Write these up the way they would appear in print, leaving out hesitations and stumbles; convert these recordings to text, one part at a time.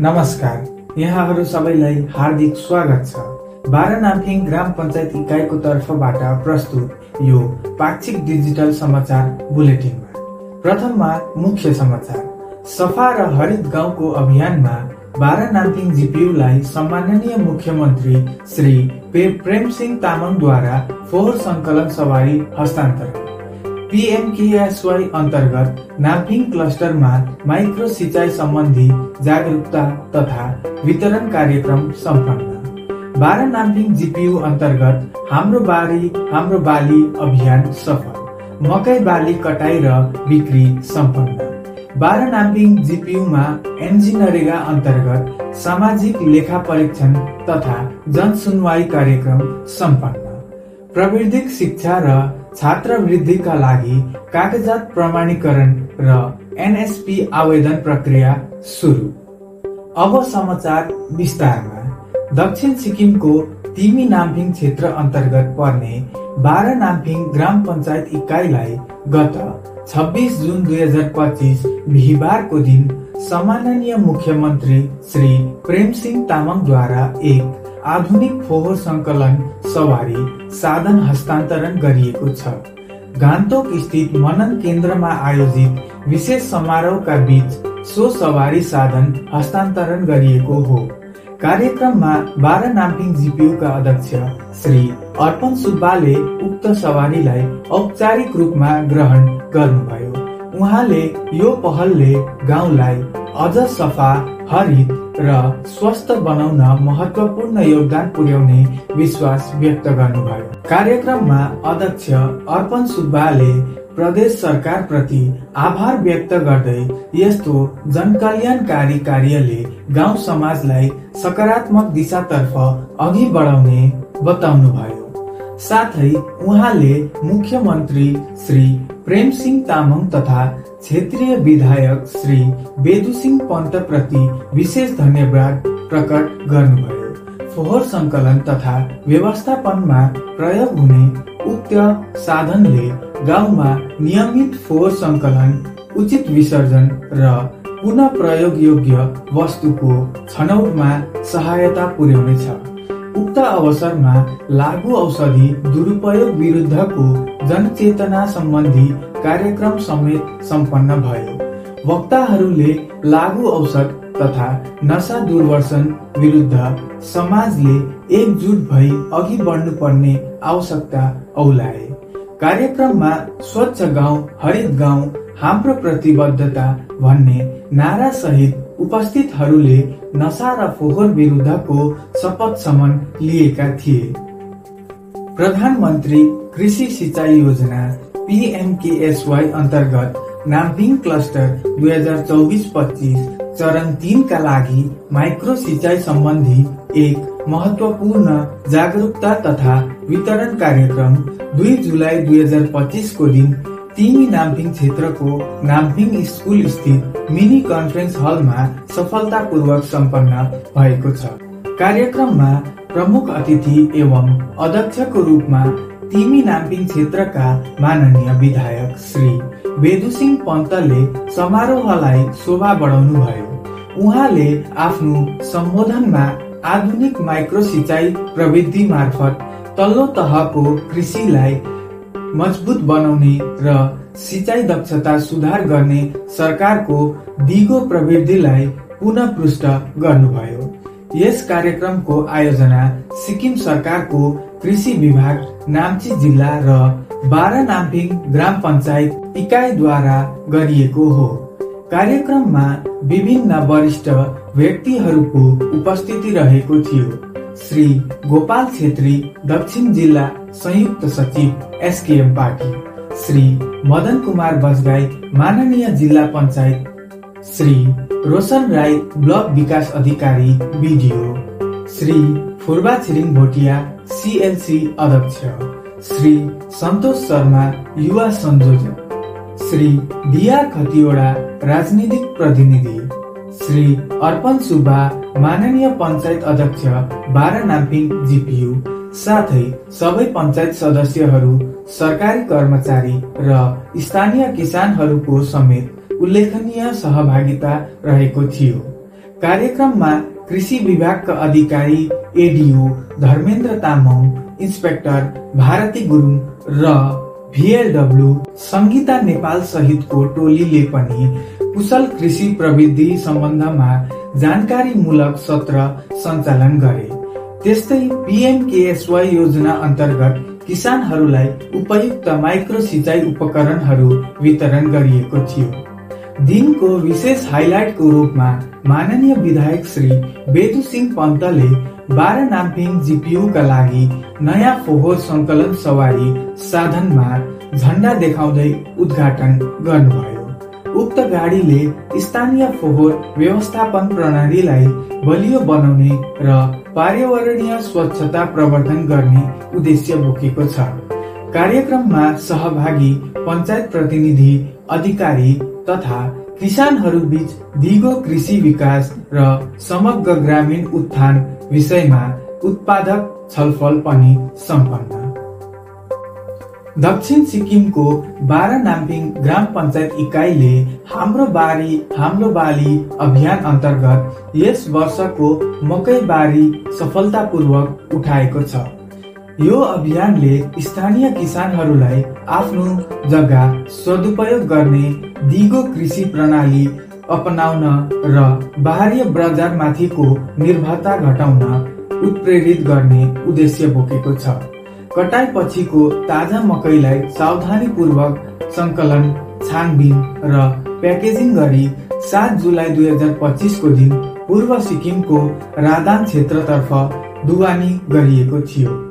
नमस्कार, यहाँहरू सबैलाई हार्दिक स्वागत छ। बारानाम्फिङ ग्राम पञ्चायत इकाइको तर्फबाट प्रस्तुत यो पाक्षिक डिजिटल समाचार बुलेटिनमा प्रथममा मुख्य समाचार। सफा र हरित गाउँको अभियानमा बारानाम्फिङ जिपियुलाई सम्माननीय मुख्यमन्त्री श्री प्रेमसिंह तामाङद्वारा फोहोर संकलन सवारी हस्तान्तरण। पीएमकेएसवाई अन्तर्गत नाम्फिङ क्लस्टरमा माइक्रो सिंचाई सम्बन्धी जागरूकता तथा वितरण कार्यक्रम सम्पन्न। बारानाम्फिङ जिपियु अन्तर्गत हाम्रो बारी हाम्रो बाली अभियान सफल। मकै बाली कटाई र बिक्री सम्पन्न। बारानाम्फिङ जिपियुमा एनजिनरेगा अन्तर्गत सामाजिक लेखा परीक्षण तथा जनसुनवाई कार्यक्रम सम्पन्न। प्रविधिक शिक्षा र छात्रवृत्तिका लागि कागजात प्रमाणीकरण र एनएसपी आवेदन प्रक्रिया सुरु। अब समाचार विस्तारमा। दक्षिण सिक्किमको तिमी नाम्फिङ क्षेत्र अन्तर्गत पर्ने बारानाम्फिङ ग्राम पञ्चायत इकाइलाई गत 26 जुन 2025 बिहिबारको दिन सम्माननीय मुख्यमन्त्री श्री प्रेमसिंह तामाङद्वारा एक आधुनिक फोहोर संकलन सवारी साधन हस्तान्तरण गरिएको छ। गान्तोक स्थित मनन केन्द्रमा आयोजित विशेष समारोहका बीच सो सवारी साधन हस्तान्तरण गरिएको हो। कार्यक्रममा बारानाम्फिङ जिपियुका अध्यक्ष श्री अर्पण सुब्बाले उक्त सवारीलाई औपचारिक रूपमा ग्रहण गर्नुभयो। उहाँले यो पहलले गाउँलाई अझ सफा, हरित र स्वस्थ बनाउन महत्वपूर्ण योगदान पुर्याउने विश्वास व्यक्त गर्नुभयो। कार्यक्रममा अध्यक्ष अर्पण सुब्बाले प्रदेश सरकार प्रति आभार व्यक्त गर्दै यस्तो जनकल्याणकारी कार्यले गाउँ समाजलाई सकारात्मक दिशातर्फ अघि बढाउने बताउनुभयो। साथै उहाँले मुख्यमन्त्री श्री प्रेमसिंह तामाङ तथा क्षेत्रीय विधायक श्री बेदुसिंह पन्त प्रति विशेष धन्यवाद प्रकट गर्नुभयो। फोहोर संकलन तथा व्यवस्थापनमा प्रयोग हुने उक्त साधनले गाउँमा नियमित फोहोर संकलन, उचित विसर्जन र पुनः प्रयोग योग्य वस्तुको छनौटमा सहायता पुर्याउनेछ। उक्त अवसरमा लागू औषधि दुरुपयोग विरुद्धको जनचेतना सम्बन्धी कार्यक्रम समेत सम्पन्न भयो। वक्ताहरूले लागू औषध तथा नशा दुर्व्यसन विरुद्ध समाजले एकजुट भई अघि बढ्नुपर्ने आवश्यकता औलाए। कार्यक्रममा स्वच्छ गाउँ हरित गाउँ हाम्रो प्रतिबद्धता भन्ने नारा सहित उपस्थितहरूले नशा र फोहोर विरुद्धको शपथ शपथ लिएका थिए। प्रधानमन्त्री कृषि सिंचाई योजना पीएमकेएसवाई अन्तर्गत नाम्फिङ क्लस्टर 2024-25 चरण 3 का लागि माइक्रो सिंचाई सम्बन्धी एक महत्वपूर्ण जागरूकता तथा वितरण कार्यक्रम 2 जुलाई 2025 को दिन तिमी नाम्फिङ क्षेत्रको नाम्फिङ स्कुल स्थित मिनी कन्फरेन्स हलमा सफलतापूर्वक सम्पन्न भएको छ। कार्यक्रममा प्रमुख अतिथि एवं अध्यक्षको रूपमा तिमी नाम्फिङ क्षेत्रका माननीय विधायक श्री बेदुसिंह पन्तले समारोहलाई शोभा बढाउनु भयो। उहाँले आफ्नो सम्बोधनमा आधुनिक माइक्रो सिंचाई प्रविधि मार्फत तल्लो तहको कृषिलाई मजबुत बनाउने र सिंचाई दक्षता सुधार गर्ने सरकारको दिगो प्रवृत्तिलाई पुनः पुष्ट गर्नुभयो। यस कार्यक्रमको आयोजना सिक्किम सरकारको कृषि विभाग नाम्ची जिल्ला र बारानाम्फिङ ग्राम पञ्चायत इकाइद्वारा गरिएको हो। कार्यक्रममा विभिन्न वरिष्ठ व्यक्तिहरूको उपस्थिति रहेको थियो। श्री गोपाल छेत्री दक्षिण जिल्ला संयुक्त सचिव एसकेएम पार्टी, श्री मदन कुमार बजगाई माननीय जिल्ला पञ्चायत, श्री रोशन राई ब्लक विकास अधिकारी बीडीओ, श्री फुर्बा छिरिङ भोटिया सीएलसी अध्यक्ष, श्री सन्तोष शर्मा युवा संयोजक, श्री डीआर खतिवडा राजनीतिक प्रतिनिधि, श्री अर्पण सुब्बा माननीय पञ्चायत अध्यक्ष बारानाम्फिङ जिपियु, साथै सबै पञ्चायत सदस्यहरू, सरकारी कर्मचारी र स्थानीय किसानहरूको समेत उल्लेखनीय सहभागिता रहेको थियो। कार्यक्रममा कृषि विभागका अधिकारी एडिओ धर्मेन्द्र तामाङ, इन्स्पेक्टर भारती गुरुङ र VLW संगीता नेपाल सहितको टोलीले पनि कुशल कृषि प्रविधि सम्बन्धमा जानकारीमूलक सत्र सञ्चालन गरे। त्यस्तै PMKSY योजना अन्तर्गत किसानहरूलाई उपयुक्त माइक्रो सिंचाई उपकरणहरू वितरण गरिएको थियो। दिनको विशेष हाइलाइटको रूपमा माननीय विधायक श्री बेदु सिंह पन्तले 12 नाम्फिङ GPU का लागि नयाँ फोहोर संकलन सवारी साधनमा झण्डा देखाउँदै उद्घाटन गर्नुभयो। उक्त गाडीले स्थानीय फोहोर व्यवस्थापन प्रणालीलाई बलियो बनाउने र पर्यावरणीय स्वच्छता प्रवर्धन गर्ने उद्देश्य बोकेको छ। कार्यक्रममा सहभागी पञ्चायत प्रतिनिधि, अधिकारी तथा किसानहरू बीच दिगो कृषि विकास र समग्र ग्रामीण उत्थान विषयमा उत्पादक छलफल पनि सम्पन्न। दक्षिण सिक्किमको 12 नाम्फिङ ग्राम पञ्चायत इकाइले हाम्रो बारी हाम्रो बाली अभियान अन्तर्गत यस वर्षको मकै बारी सफलतापूर्वक उठाएको छ। यो अभियानले स्थानीय किसानहरूलाई आफ्नो जग्गा सदुपयोग गर्ने दिगो कृषि प्रणाली अपनाउन र बाह्य बजारमाथिको निर्भरता घटाउन उत्प्रेरित गर्ने उद्देश्य बोकेको छ। कटाई पछिको ताजा मकैलाई सावधानीपूर्वक संकलन, छानबिन र प्याकेजिङ गरी 7 जुलाई 2025 को दिन पूर्व सिक्किमको रादाङ क्षेत्रतर्फ दुवानी गरिएको थियो।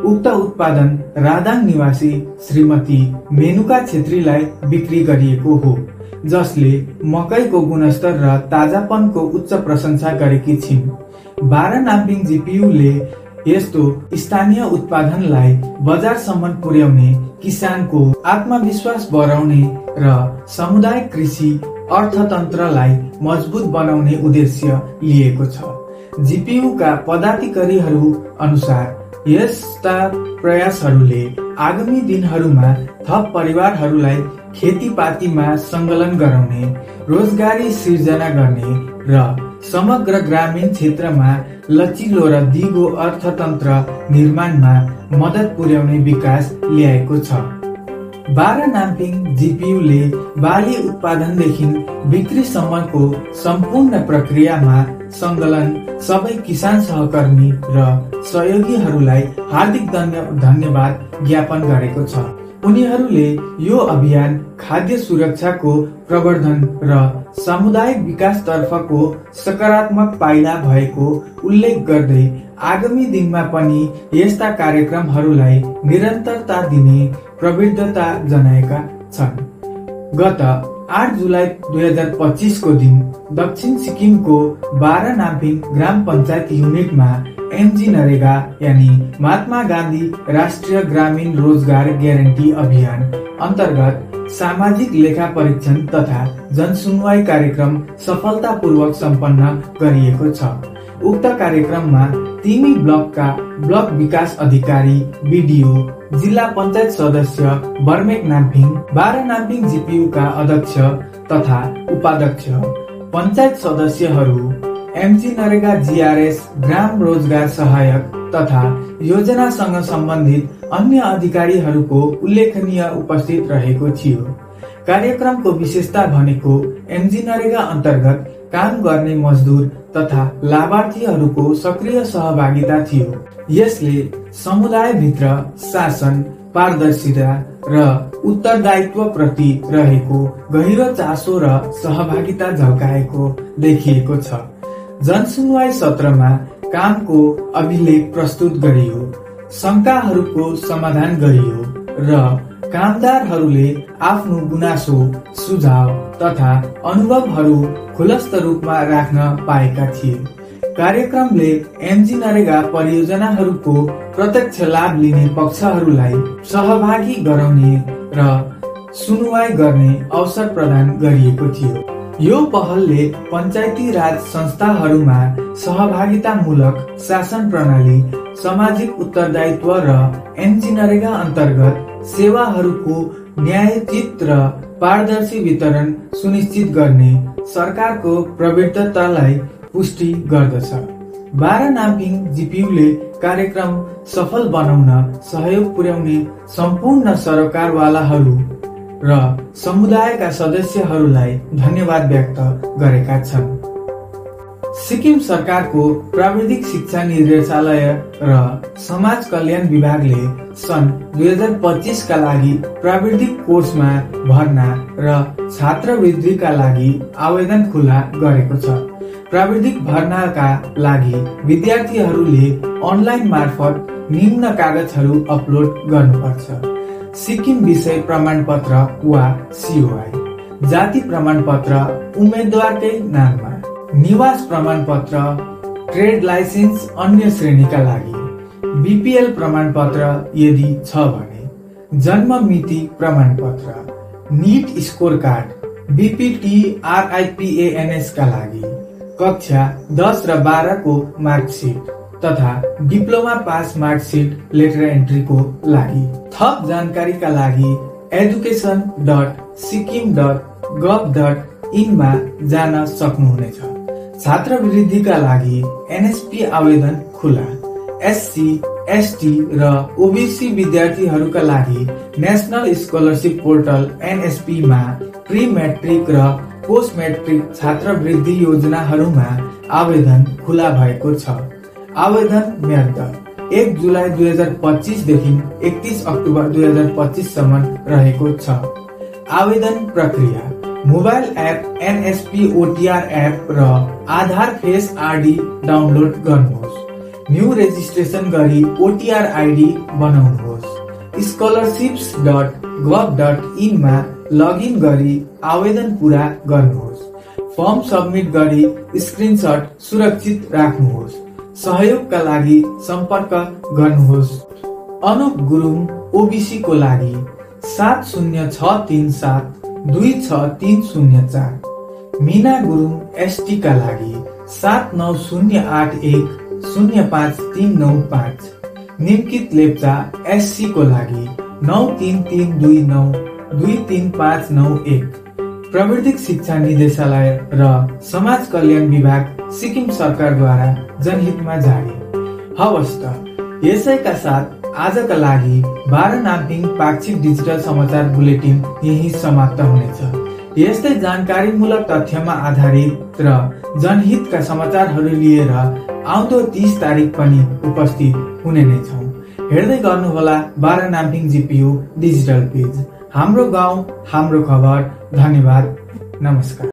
उक्त उत्पादन रादाङ निवासी श्रीमती मेनुका छेत्रीलाई बिक्री गरिएको हो, जसले मकैको गुणस्तर र ताजापनको उच्च प्रशंसा गरेकी छिन्। 12 नाम्फिङ GPU ले यस्तो स्थानीय उत्पादनलाई बजारसम्म पुर्याउने, किसानको आत्मविश्वास बढाउने र सामुदायिक कृषि अर्थतन्त्रलाई मजबुत बनाउने उद्देश्य लिएको छ। GPU का पदाधिकारीहरू अनुसार यस्ता प्रयासहरूले आगामी दिनहरूमा थप परिवारहरूलाई खेतीपातीमा संलग्न गराउने, रोजगारी सिर्जना गर्ने र समग्र ग्रामीण क्षेत्रमा लचिलो र दिगो अर्थतन्त्र निर्माणमा मद्दत पुर्याउने विकास ल्याएको छ। 12 नाम्फिङ GPU ले बाली उत्पादनदेखि बिक्रीसम्मको सम्पूर्ण प्रक्रियामा संलग्न सबै किसान सहकर्मी र सहयोगीहरूलाई हार्दिक धन्यवाद ज्ञापन गरेको छ। उनीहरूले यो अभियान खाद्य सुरक्षाको प्रवर्धन र सामुदायिक विकासतर्फको सकारात्मक पाइला भएको उल्लेख गर्दै आगामी दिनमा पनि यस्ता कार्यक्रमहरूलाई निरन्तरता दिने प्रतिबद्धता जनाएका छन्। गत 8 जुलाई 2025 को दिन दक्षिण सिक्किमको 12 नाम्फिङ ग्राम पञ्चायत युनिटमा MG नरेगा यानी महात्मा गान्धी राष्ट्रिय ग्रामीण रोजगार ग्यारेन्टी अभियान अन्तर्गत सामाजिक लेखा परीक्षण तथा जनसुनवाई कार्यक्रम सफलतापूर्वक सम्पन्न गरिएको छ। उक्त कार्यक्रममा तिमी ब्लकका ब्लक विकास अधिकारी, BDO, जिल्ला पञ्चायत सदस्य बर्मेक नाम्फिङ, 12 नाम्फिङ GPU का अध्यक्ष तथा उपाध्यक्ष, पञ्चायत सदस्यहरू, MG नरेगा GRS ग्राम रोजगार सहायक तथा योजनासँग सम्बन्धित अन्य अधिकारीहरूको उल्लेखनीय उपस्थित रहेको थियो। कार्यक्रमको विशेषता भनेको MG नरेगा अन्तर्गत काम गर्ने मजदुर तथा लाभार्थीहरूको सक्रिय सहभागिता थियो। यसले समुदायभित्र शासन, पारदर्शिता र उत्तरदायित्व प्रति रहेको गहिरो चासो र सहभागिता झल्काएको देखिएको छ। जनसुनवाई सत्रमा कामको अभिलेख प्रस्तुत गरियो, शंकाहरूको समाधान गरियो र कामदारहरूले आफ्नो गुनासो, सुझाव तथा अनुभवहरू खुलस्त रूपमा राख्न पाएका थिए। कार्यक्रमले MG नरेगा परियोजनाहरूको प्रत्यक्ष लाभ लिने पक्षहरूलाई सहभागी गराउने र सुनवाई गर्ने अवसर प्रदान गरिएको थियो। यो पहलले पञ्चायती राज संस्थाहरूमा सहभागितामूलक शासन प्रणाली, सामाजिक उत्तरदायित्व र MG नरेगा अन्तर्गत सेवाहरूको न्यायोचित र पारदर्शी वितरण सुनिश्चित गर्ने सरकारको प्रतिबद्धतालाई पुष्टि गर्दछ। बारा नाम्फिङ जीपीयूले कार्यक्रम सफल बनाउन सहयोग पुर्याउने सम्पूर्ण सरोकारवालाहरू र समुदायका सदस्यहरूलाई धन्यवाद व्यक्त गरेका छन्। सिक्किम सरकारको प्राविधिक शिक्षा निर्देशालय र समाज कल्याण विभागले सन् 2025 का लागि प्राविधिक कोर्समा भर्ना र छात्रवृत्तिका लागि आवेदन खुला गरेको छ। प्राविधिक भर्नाका लागि विद्यार्थीहरूले अनलाइन मार्फत निम्न कागजहरू अपलोड गर्नुपर्छ: सिक्किम विषय प्रमाणपत्र वा COI, जाति प्रमाणपत्र उम्मेदवारकै नाममा, निवास प्रमाणपत्र, ट्रेड लाइसेन्स अन्य श्रेणीका लागि, BPL प्रमाणपत्र यदि छ भने, जन्म मिति प्रमाणपत्र, NEET score card, BPT RIPANS का लागि, कक्षा 10 र 12 को मार्कसिट तथा डिप्लोमा पास मार्कसिट लेटर एन्ट्रीको लागि। थप जानकारीका लागि education.sikkim.gov.in मा जान सक्नुहुनेछ। छात्रवृत्तिका लागि NSP आवेदन खुला। SC, ST र OBC विद्यार्थीहरूका लागि नेशनल स्कलरशिप पोर्टल NSP मा प्री मेट्रिक र पोस्ट मेट्रिक छात्रवृत्ति योजनाहरूमा आवेदन खुला भएको छ। आवेदन मियाद 1 जुलाई 2025 देखि 31 अक्टोबर 2025 सम्म रहेको छ। आवेदन प्रक्रिया: mobile app NSP OTR app र आधार फेस ID डाउनलोड गर्नुहोस्। न्यू रेजिस्ट्रेसन गरी OTR ID बनाउनुहोस्। scholarships.gov.in मा लगइन गरी आवेदन पूरा गर्नुहोस्। फर्म सबमिट गरी स्क्रिनशट सुरक्षित राख्नुहोस्। सहयोगका लागि सम्पर्क गर्नुहोस्। अनुप गुरुङ OBC को लागि 70637 26304, मीना गुरुङ ST का लागि 79081 05395, निम्कित लेप्चा SC को लागि 93329 23591। प्राविधिक शिक्षा निर्देशालय र समाज कल्याण विभाग सिक्किम सरकारद्वारा जनहितमा जारी। हवस् त, यसैका साथ आजका लागि बारा नाम्फिङ पाक्षिक डिजिटल समाचार बुलेटिन यही समाप्त हुनेछ। यस्तै जानकारीमूलक तथ्यमा आधारित र जनहितका समाचारहरू लिएर आउँदो 30 तारिक पनि उपस्थित हुने नै छौँ। हेर्दै गर्नुहोला Bara Namphing GPU digital page. हाम्रो गाउँ हाम्रो खबर। धन्यवाद, नमस्कार।